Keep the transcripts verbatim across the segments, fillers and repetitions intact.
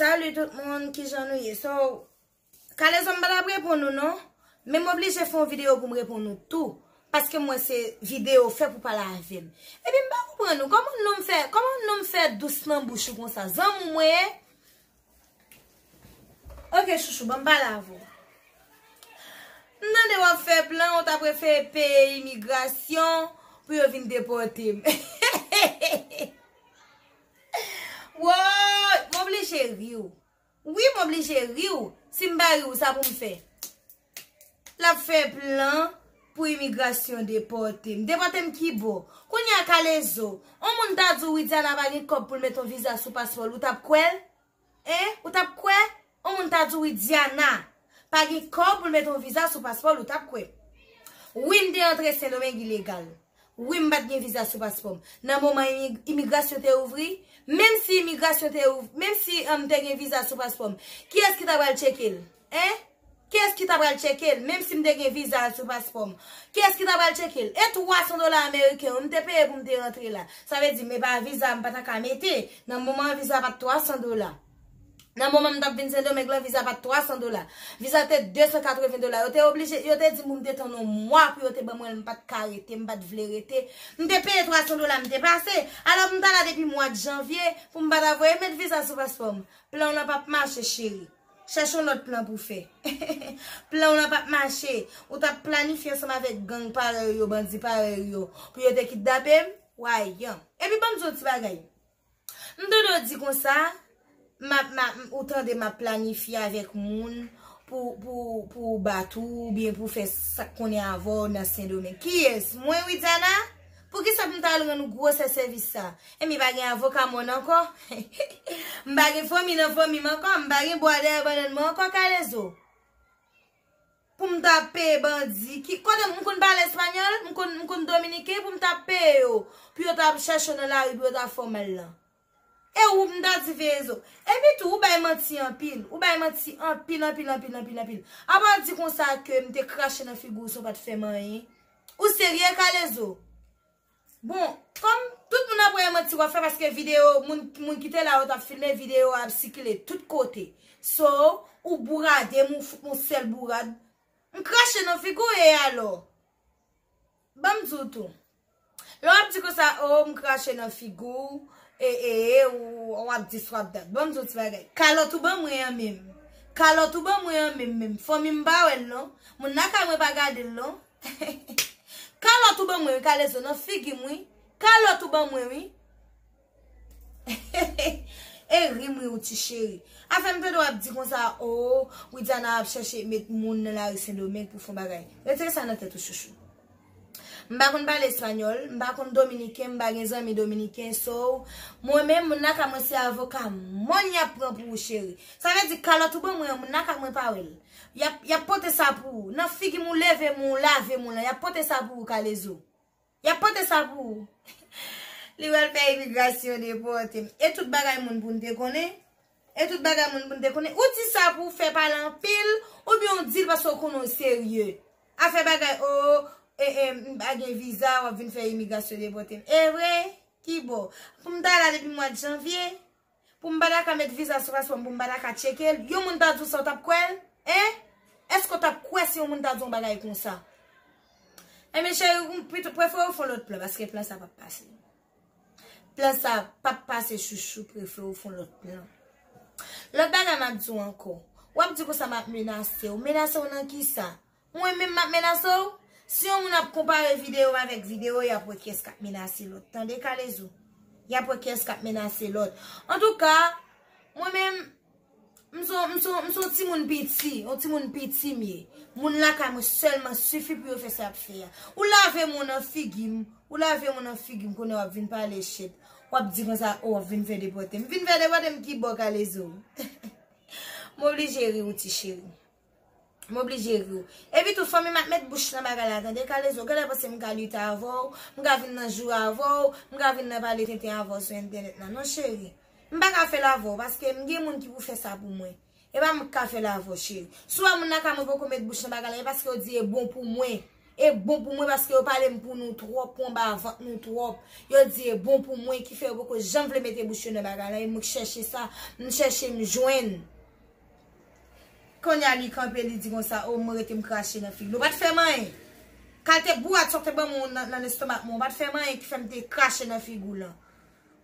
Salut tout moun, kijan nou ye? So, Kalezo, m pa t ap reponn ou non, men m oblije fè yon videyo pou m reponn ou tou, paske m wè se videyo fè pou pale avè m. Epi m pa konprann ou, kòman nonm fè, kòman nonm fè dous nan bouch ou konsa? Zanmi w mwen ye? Ok, chouchou, ban m pale avè w. M tande w ap fè plan, ou ta prefere peye imigrasyon pou yo vin depòte m. Woy, m oblije ri w. Wi, m oblije ri w. Si m pa ri w, sa pou m fè? L ap fè plan pou imigrasyon depòte m. Depòte m ki bò? Kounye a Kalezo, yon moun ta di w Widiana pa gen kòb pou l mete yon viza sou paspò l, ou t ap kwè l? Hein? Ou t ap kwè? Yon moun ta di w Widiana pa gen kòb pou l mete yon viza sou paspò l, ou t ap kwè? Wi, m te antre Sendomeng ilegal. Wi, m pa t gen viza sou paspò m. Nan moman imi- imigrasyon te ouvri, menm si imigrasyon te ouvri, menm si m te gen viza sou paspò m, kiyès ki ta pral tcheke l? Hein? Kiyès ki ta pral tcheke l, menm si m te gen viza sou paspò m? Kiyès ki ta pral tcheke l? E twa san dola ameriken yo, m te peye pou m te rantre la. Sa vle di, men pa viza m pa ta ka mete. Nan moman an, viza pa t twa san dola. Nan moman m t ap vin Sendomeng lan, viza pa t twa san dola. Viza te de san katreven dola. Yo te oblije, yo te di m pou m te tann yon mwa pou yo te ban mwen l, m pa t ka rete, m pa t vle rete. M te peye twa san dola, m te pase. Alò, m t al la depi mwa janvye pou m pa ta voye met viza sou paspò m. Plan w lan p ap mache, cheri. Chèche yon lòt plan pou fè. Plan w lan p ap mache. Ou t ap planifye ansanm avèk gang parèy yo, bandi parèy yo, pou yo te kidnape m. Wayan. Epi ban m di w yon ti bagay. M tande w di konsa, m ap, m ap, ou tande m ap planifye avèk moun pou, pou, pou bat ou, oubyen pou fè sa k konnen avè w nan Sendomeng. Kiyès? Mwen, Widiana? Poukisa pou m ta al rann ou gwosè sèvis sa? Enben, pa gen avoka mòn ankò? M pa gen fanmi nan fanmi m ankò? M pa gen bwa dèyè bannann mwen ankò, Kalezo? Pou m ta peye bandi ki, kote m konn pale espanyòl, m konn, m konn dominiken, pou m ta peye yo, pou yo ta ap chèche w nan lari, pou yo ta fè w mal lan. E ou m ta di veye zo. Epi tou, ou bay manti anpil. Ou bay manti anpil, anpil, anpil, anpil, anpil. Apa w di konsa ke m te krache nan figi w san w pa t fè m anyen? Ou serye, Kalezo? Bon, kòm tout moun ap wè e manti w ap fè, paske videyo, moun, moun ki te la yo t ap filme, videyo a ap sikile tout kote. So, ou bourade m, ou fout m yon sèl bourad. M krache nan figi w e alò? Ban m di w tou. Lè w ap di konsa, o, m krache nan figi w, e, e, e, ou, w ap dis, w ap dat. Ban m di w ti bagay. Kalòt ou ban mwen an menm. Kalòt ou ban mwen an menm, menm. Fanmi m pa wè l non. Moun lakay mwen pa gade l non. Kalòt ou ban mwen wi, Kalezo, nan figi m wi. Kalòt ou ban mwen wi. E ri m ri w ti cheri. Afè m tande w ap di konsa, o, Widiana ap chèche met moun nan lari Sendomeng pou fè yon bagay. Retire sa nan tèt ou, chouchou. M pa konn pale espanyòl, m pa konn dominiken, m pa gen zanmi dominiken, so, mwen menm, moun lakay mwen se avoka mòn y ap pran pou ou, cheri. Sa vle di, kalòt ou ban mwen an, moun lakay mwen pa wè l. Y ap, y ap pote sa pou ou. Nan figi m ou leve m ou lave m ou lan, y ap pote sa pou ou, Kalezo. Y ap pote sa pou ou. Li pral fè imigrasyon depòte m. E tout bagay moun pou n te konnen? E tout bagay moun pou n te konnen? Ou di sa pou w fè pale anpil, oubyen w di l paske w konnen w serye? Afè bagay, o, e, e, m pa gen viza, w ap vin fè imigrasyon depòte m. E vre? Ki bò? Pou m ta la depi mwa janvye? Pou m pa ta ka met viza sou paspò m, pou m pa ta ka tcheke l, yon moun ta di w sa, w t ap kwè l? Hein? Èske w t ap kwè si yon moun ta di w yon bagay konsa? Enben, cheri, ou pito prefere w fè yon lòt plan, paske plan sa p ap pase. Plan sa p ap pase, chouchou, prefere w fè yon lòt plan. Lòt bagay m ap di w ankò, w ap di konsa m ap menase w. Menase w nan kisa? Mwen menm m ap menase w? Si yon moun ap konpare videyo m avèk videyo, y ap wè kiyès k ap menase lòt. Tande, Kalezo? Y ap wè kiyès k ap menase lòt. Antouka, mwen menm, m se yon, m se yon, m se yon timoun piti, yon timoun piti m ye. Moun lakay mwen sèlman sifi pou yo fè sa y ap fè a. Ou lave m nan figi m, ou lave m nan figi m, kounye a w ap vin pale shit. W ap di konsa, o, w ap vin fè depòte m. Vin fè depòte m ki bò, Kalezo? M oblije ri w, ti cheri. M oblije ri w. Epi tou, fanmi m ap met bouch nan bagay la, tande, Kalezo. Genlè panse m ka lite avè w, m ka vin nan jou avè w, m ka vin nan pale tenten avè w sou entènèt la. Non, cheri. M pa ka fè l avè w, paske m gen moun ki pou fè sa pou mwen. E pa mwen k ka fè l avè w, cheri. Si w wè moun lakay mwen poko met bouch nan bagay la, e paske yo di e bon pou mwen. E bon pou mwen paske yo pale m pou nou twòp, pou anba vant nou twòp. Yo di e bon pou mwen ki fè yo poko janm vle mete bouch yo nan bagay la. E mwen k chèche sa, m chèche m jwenn. Kounye a li kanpe, li di konsa, o, mwen rete m krache nan figi l. Ou pa t fè m anyen. Kalte bourat sa w te ban mwen nan, nan lestomak mwen, ou pa t fè m anyen ki fè m te krache nan figi w lan.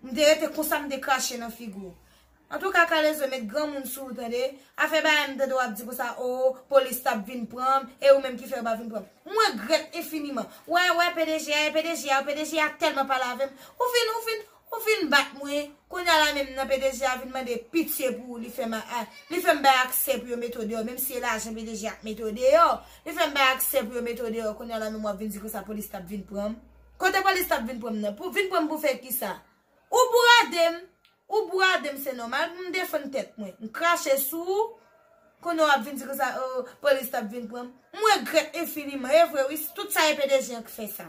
M te rete konsa, m te krache nan figi w. Antouka, Kalezo, met granmoun sou ou, tande. Afè bagay m tande w ap di konsa, o, polis t ap vin pran m, e ou menm ki fè yo pa vin pran m. M regrèt enfiniman. Wè, wè, P D G a, e P D G a, P D G a tèlman pale avè m. Ou vin, ou vin, ou vin bat mwen. Kounye a la menm nan P D G a vin mande pitye pou ou, li fè m a, a, li fè m bay aksè pou yo mete w deyò, menm si e lajan P D G a k mete w deyò. Li fè m bay aksè pou yo mete w deyò. Kounye a la menm w ap vin di konsa polis t ap vin pran m. Kote polis t ap vin pran m nan? Pou vin pran m pou fè kisa? Ou bourade m. Ou bourade m, se nòmal pou m defann tèt mwen. M krache sou ou. Kounye a w ap vin di konsa, o, polis t ap vin pran m. M regrèt enfiniman. E vre, wi, tout sa e P D G a k fè sa.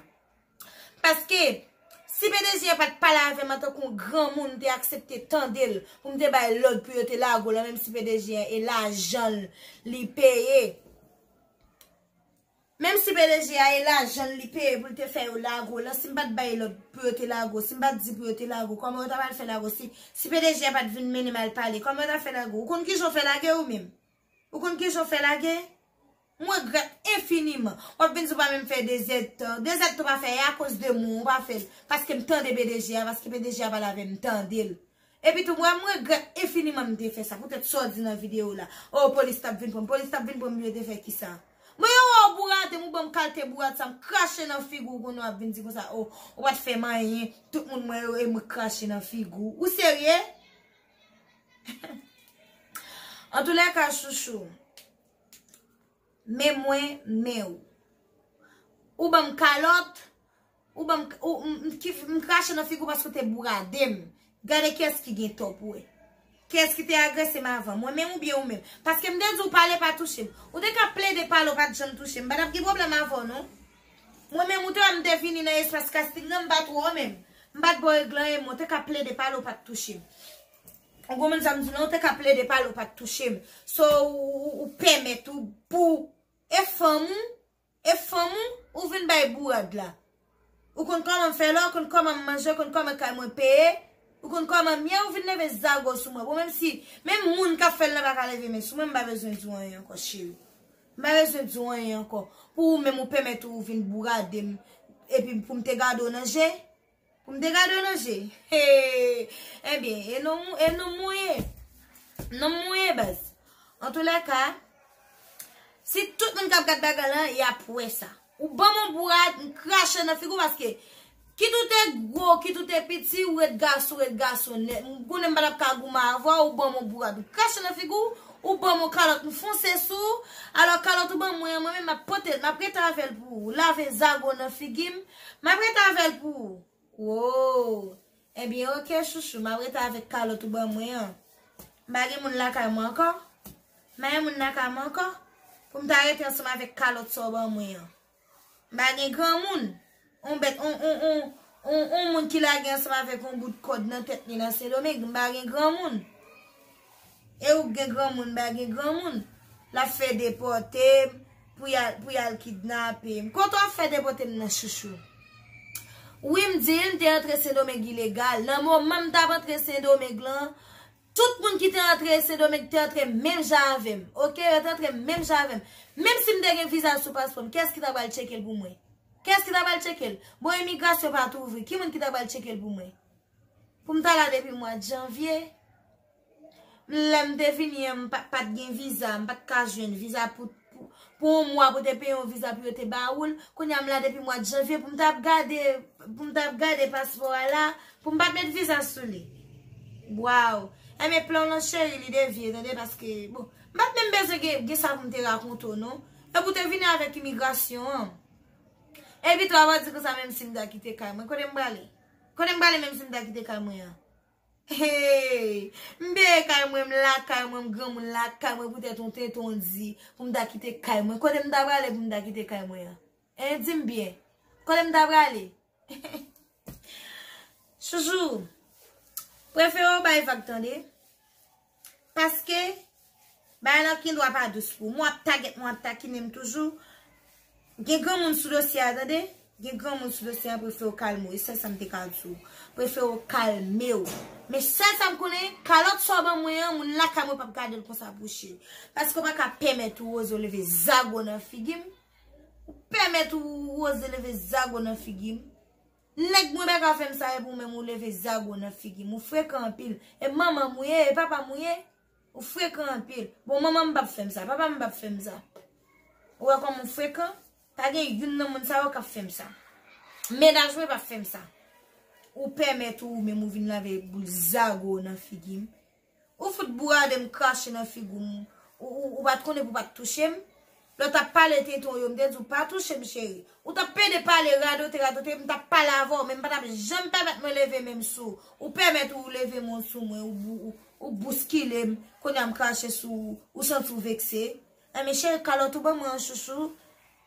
Paske, si P D G a pa t pale avè m antanke yon granmoun, m te aksepte tande l pou m te bay lòd pou yo te lage w lan, menm si P D G a e lajan l li peye. Menm si P D G a e lajan l li peye pou l te fè yo lage w lan, si m pa t bay lòd pou yo te lage w, si m pa t di pou yo te lage w, kòman yo ta pral fè lage w? Si, si P D G a pa t vin mennen m al pale, kòman yo ta fè lage w? Ou konn kijan w fè lage ou menm? Ou konn kijan w fè lage? M regrèt enfiniman. W ap vin di w pa menm fè de zèdtan. De zèdtan w pa fè, e akoz de mwen w pa fè l. Paske m tande P D G a, paske P D G a pale avè m, m tande l. Epi tou, mwen, m regrèt enfiniman m te fè sa. Poutèt sa w di nan videyo la. O, polis t ap vin pran m. Polis t ap vin pran m, yo te fè kisa? Mwen, yo wè w bourate m, ou ban m kalte bourad sa, m krache nan figi w, kounye a w ap vin di konsa, o, ou pa t fè m anyen, tout moun mwen yo, e mwen k krache nan figi w. Ou serye? Antoulèka, chouchou, men mwen, men ou. Ou ban m kalòt, ou ban m, ou, m, m, ki, m krache nan figi w paske w te bourade m. Gade kiyès ki gen tò pou wè. Kiyès ki te agrese m avan, mwen menm oubyen ou menm? Paske m te di w pale pa touche m. Ou te ka plede pale, w pa t janm touche m. M pa t ap gen pwoblèm avè w, non. Mwen menm, ou te wè m te vini nan espas kastik lan, m pa t wè w menm. M pa t ba w regle anyen, men w te ka plede pale, w pa t touche m. Ou konprann sa m di w lan, ou te ka plede pale, ou pa t touche m. So, ou, ou, ou pèmèt ou pou e fanm ou, e fanm ou, ou vin bay bourad la. Ou konn kòman m fè la, ou konn kòman m manje, ou konn kòman kay mwen peye, ou konn kòman m ye, ou vin leve zago sou mwen. Bon, menm si, menm moun k ap fè l lan pa ka leve men sou mwen, m pa bezwen di w anyen ankò, cheri. M pa bezwen di w anyen ankò. Pou ou menm, ou pèmèt ou vin bourade m, epi pou m te gade w nan je, Pou m te gade w nan je. Hey! Ebyen, e non, e non mwen ye. Non mwen ye, baz. Antoulèka, si tout moun k ap gad bagay lan, y ap wè sa. Ou ban m yon bourad, m krache nan figi w paske kit ou te gwo, kit ou te piti, ou ret gason, ou ret gason nèt. M konnen m pa t ap ka goumen avè w, ou ban m yon bourad. M krache nan figi w, ou ban m yon kalòt, m fonse sou ou. Alò, kalòt ou ban mwen an, mwen menm, m ap pote l, m ap rete avè l pou ou. Lave zago nan figi m, m ap rete avè l pou ou. Wo! Ebyen, oke, chouchou, m ap rete avèk kalòt ou ban mwen an. M pa gen moun lakay mwen ankò. M pa gen moun lakay mwen ankò. Pou m ta rete ansanm avèk kalòt sa w ban mwen an. M pa gen granmoun. On bèt, on, on, on, on, on moun ki lage ansanm avèk on bout kòd nan tèt li nan Sendomeng. M pa gen granmoun. E ou k gen granmoun, m pa gen granmoun. L ap fè depòte m, pou y al, pou y al kidnape m. Kote w ap fè depòte m nan, chouchou? Wi, m di l, m te antre Sendomeng ilegal. Nan moman m t ap antre Sendomeng lan, tout moun ki te antre Sendomeng te antre menm jan avè m. Oke, yo te antre menm jan avè m. Menm si m te gen viza sou paspò m, kiyès ki ta pral tcheke l pou mwen? Kiyès ki ta pral tcheke l? Bon, imigrasyon pa t ouvri. Ki moun ki ta pral tcheke l pou mwen? Pou m ta la depi mwa janvye. Lè m te vini an, m pa, pa t gen viza, m pa t ka jwenn viza pou, pou, pou yon mwa pou te peye yon viza pou yo te ba ou l. Kounye a m la depi mwa janvye pou m t ap gade, pou m t ap gade paspò a la, pou m pa t met viza sou li. Waw! Enben plan w lan cheri, li devye, tande, paske, bon, m pa t menm bezwen gen, gen sa pou m te rakonte w, non. E pou te vini avèk imigrasyon an. Epi tou, w ap di konsa, menm si m ta kite kay mwen, kote m prale? Kote m prale menm si m ta kite kay mwen an? Hey! M peye kay mwen, m lakay mwen, m granmoun lakay mwen, poutèt on tenten di pou m ta kite kay mwen. Kote m ta prale pou m ta kite kay mwen an? Hein, di m byen. Kote m ta prale? Chouchou, prefere w bay vag, tande. Paske, bagay lan gendwa pa dous pou ou. Mwen ap tagèt, mwen ap takinen m toujou. Gen granmoun sou dosye a, tande? Gen granmoun sou dosye a, prefere w kalme w. E sèl sa m te ka di w. Prefere w kalme w. Men sèl sa m konnen, kalòt sa w ban mwen an, moun lakay mwen p ap gade l konsa pou cheri. Paske w pa ka pèmèt ou oze w leve zago nan figi m. Ou pèmèt ou oze leve zago nan figi m. Nèg mwen pa ka fè m sa, epi ou menm ou leve zago nan figi m. Ou frekan anpil. E manman m ou ye, e papa m ou ye. Ou frekan anpil. Bon, manman m p ap fè m sa, papa m p ap fè m sa. Ou wè kòman ou frekan? Pa gen youn nan moun sa yo k ap fè m sa. Mennaj mwen p ap fè m sa. Ou pèmèt ou menm ou vin lave boul zago nan figi m. Ou fout bourade m, krache nan figi w. Ou, ou, ou pa t konnen pou w pa t touche m. Lè w t ap pale tenten w yo, m te di w pa touche m, cheri. Ou t ap pede pale, radote, radote, m t ap pale avè w, men m pa t ap janm pèmèt mwen leve men m sou ou. Ou pèmèt ou leve men w sou mwen, ou, ou, ou, ou bouskile m, kounye a m krache sou ou, ou santi w vekse. Enben, cheri, kalòt ou ban mwen an, chouchou.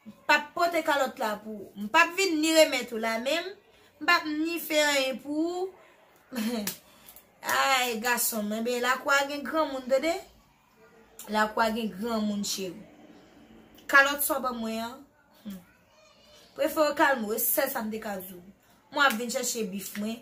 M p ap pote kalòt la pou ou. M p ap vin ni remèt ou la menm. M p ap ni fè anyen pou ou. Ay, gason m, enben, lakou a gen granmoun, tande? Lakou a gen granmoun, cheri. Kalòt sa w ban mwen an, hmm. Prefere w kalme w, e sèl sa m te ka di w. Mwen w ap vin chèche bif mwen.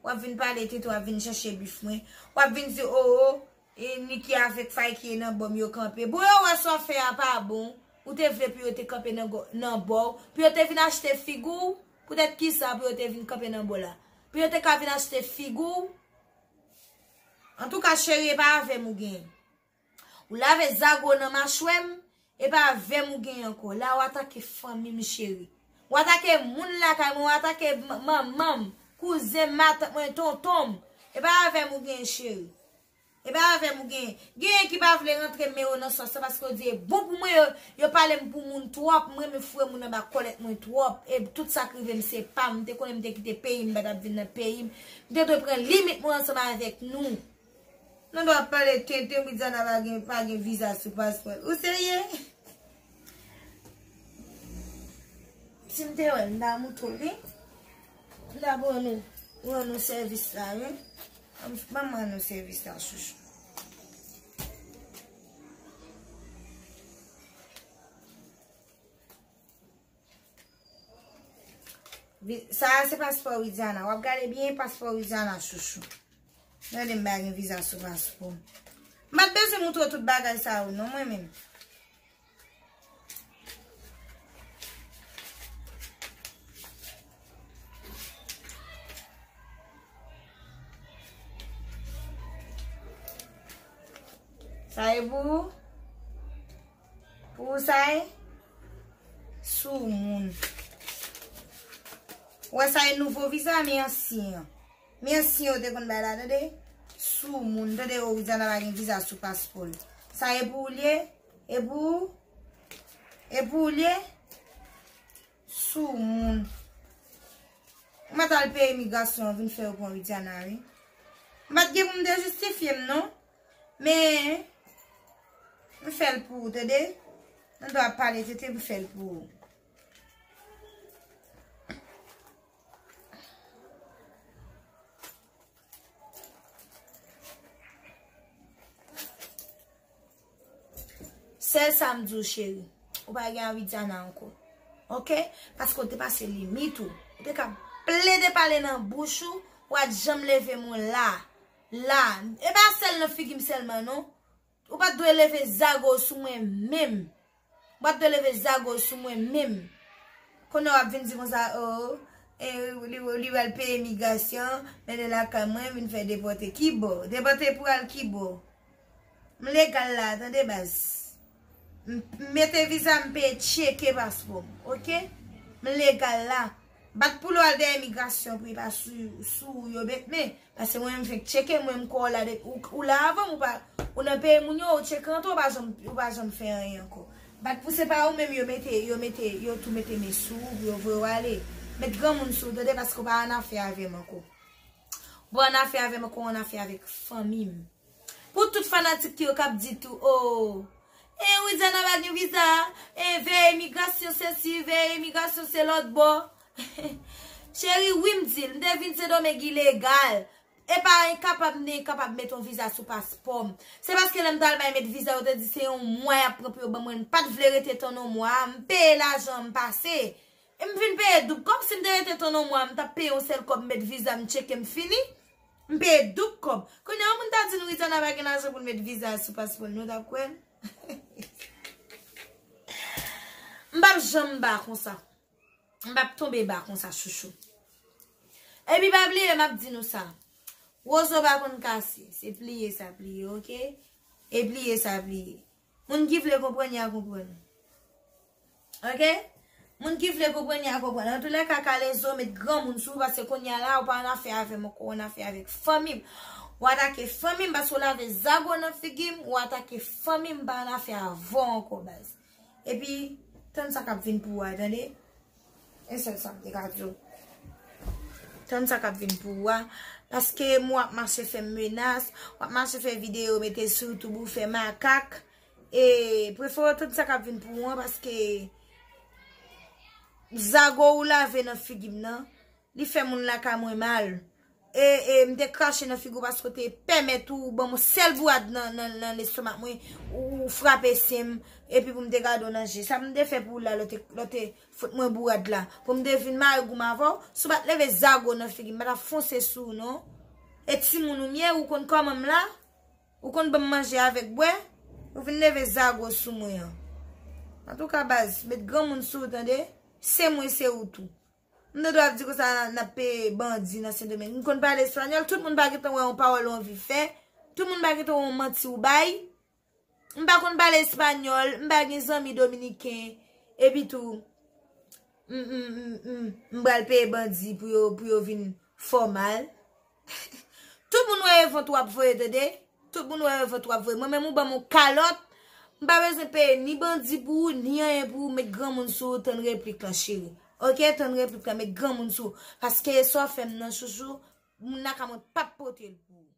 W ap vin pale tenten, w ap vin chèche bif mwen. W ap vin di, o, o, e Niki avèk Fayki e nan bò m yo kanpe. Bon, yo wè sa w fè a pa bon. Ou te vle pou yo te kanpe nan gò-, nan bò w. Pou yo te vin achte figi w. Poutèt kisa pou yo te vin kanpe nan bò la? Pou yo te ka vin achte figi w. Antouka, cheri, e pa avè m ou genyen. Ou lave zago nan machwè m, e pa avè m ou genyen ankò. La, w atake fanmi m, cheri. W atake moun lakay mwen, w atake m-, manman m, kouzen m, matant mwen, tonton m. E pa avè m ou genyen, cheri. E pa avè m ou genyen. Genyen ki pa vle rantre men yo nan sòs la paske yo di e bon pou mwen, yo, yo pale m pou moun twòp. M renmen foure moun anba kòlèt mwen twòp. E tout sa k rive m se pa m. M te konnen m te kite peyi m, m pa t ap vin nan peyi m. M te dwe pran limit mwen ansanm avèk nou. Nou dwe ap pale tenten, Widiana pa gen, pa gen viza sou paspò l. Ou serye? Si m te wè l, m ta moutre w li. M ta ban nou, ban nou sèvis la, wi. Ban m, ban m ban nou sèvis la, chouchou. Vi-, sa a se paspò Widiana. W ap gade byen paspò Widiana, chouchou. Gade m pa gen viza sou paspò. M pa t bezwen moutre w tout bagay sa yo, non, mwen menm. Sa e pou ou? Pou ou sa e? Soumoun. Ou wè sa e nouvo viza, men ansyen an. Men ansyen yo te konn bay la, tande? Soumoun, tande, o, Widiana pa gen viza sou paspò l. Sa e pou ou l ye? E pou ou? E pou ou l ye? Soumoun. Ou mèt al peye imigrasyon an vin fè yo pran Widiana, wi. M pa t gen pou m te jistifye m, non. Men, m fè l pou ou, tande? Nan dwa pale tete, m fè l pou ou. Sèl sa m di w, cheri. Ou pa gen a Widiana ankò. Oke? Paske w te pase limit ou. Ou te ka plede pale nan bouch ou, ou pa t janm leve men w la. La. E pa sèl nan figi m sèlman, non. Ou pa t dwe leve zago sou mwen menm. Ou pa t dwe leve zago sou mwen menm. Kounye a w ap vin di konsa, o, e, li, li pral peye imigrasyon, mennen lakay mwen, vin fè depòte. Kibò? Depòte pou al kibò? M legal la, tande baz. M, m mete viza, m peye tcheke paspò m, oke? M legal la. Bat pou l al dèyè imigrasyon pou li pa sou, sou ou yo bet men. Paske mwen menm fèk tcheke, mwen m kwè w la de, ou, ou la avan m, ou pa, ou nan peyi moun yo, ou tcheke antre, ou pa janm, ou pa janm fè anyen ankò. Bat pou se pa ou menm yo mete, yo mete, yo tou mete men sou ou, pou yo voye w ale. Met granmoun sou ou, tande, paske ou pa annafè avè m ankò. Ou pa annafè avè m ankò, ou annafè avèk fanmi m. Pou tout fanatik yo k ap di tou, o, e Widiana pa gen viza, e veye imigrasyon sesi, veye imigrasyon se lòt bò. Cheri, wi m di l, m te vin Sendomeng ilegal. E pa enkapab, m te enkapab met yon viza sou paspò m. Se paske lè m t al bay met viza, yo te di se yon mwa y ap pran pou yo ban mwen. M pa t vle rete tann yon mwa. M peye lajan, m pase. E m vin peye doub kòb. Si m te rete tann yon mwa, m t ap peye yon sèl kòb, met viza, m tcheke, m fini. M peye doub kòb. Kounye a, yon moun ta di nou Ritana pa gen lajan pou l met viza sou paspò l, nou t ap kwè l? M p ap janm ba konsa. M p ap tonbe ba konsa, chouchou. Epi pa bliye, m ap di nou sa. Wozo pa konn kase. Se pliye sa pliye, oke? E pliye sa pliye. Moun ki vle konprann, y a konprann. Oke? Moun ki vle konprann, y a konprann. Antoulèka, Kalezo, met granmoun sou ou, paske kounye a la, ou pa annafè avè m ankò, ou annafè avèk fanmi m. Ou atake fanmi m, paske ou lave zago nan figi m, ou atake fanmi m, m pa annafè avè w ankò, baz. Epi, tann sa k ap vin pou ou a, tande? E sèl sa m te ka di w. Tann sa k ap vin pou ou a. Paske m w ap mache fè m menas, w ap mache fè videyo, mete sou YouTube ou fè makak. E prefere w tann sa k ap vin pou ou an, paske zago ou lave nan figi m nan, li fè moun lakay mwen mal. E, e m te krache nan figi w paske w te pèmèt ou ban m yon sèl bourad nan, nan, nan lestomak mwen, ou, ou frape sen m, epi pou m te gade w nan je. Sa m te fè pou ou la, lè w te, lè w te fout mwen bourad la. Pou m te vin mare gou m avè w, si w pa t leve zago nan figi m, m pa t ap fonse sou ou non. E timoun ou m ye, ou konn kòman m la? Ou konn ban m manje avèk bwè? Ou vin leve zago sou mwen an. Antouka, baz, met granmoun sou ou, tande? Se mwen, se ou tou. M te dwe ap di konsa n ap peye bandi nan Sendomeng. M konn pale espanyòl, tout moun pa gentan wè yon pawòl ou anvi fè. Tout moun pa gentan wè yon manti ou bay. M pa konn pale espanyòl, m pa gen zanmi dominiken. Epi tou, m, m, m, m, m pral peye bandi pou yo, pou yo vin fòmal. Tout moun wè e vant w ap voye, tande? Tout moun wè e vant w ap voye. Mwen menm ou ban m yon kalòt, m pa bezwen peye ni bandi pou ou, ni anyen pou ou, met granmoun sou ou, tann replik lan, cheri. Oke, tann replik lan, met granmoun sou ou. Paske sa w fè m nan, chouchou, moun lakay mwen p ap pote l pou ou.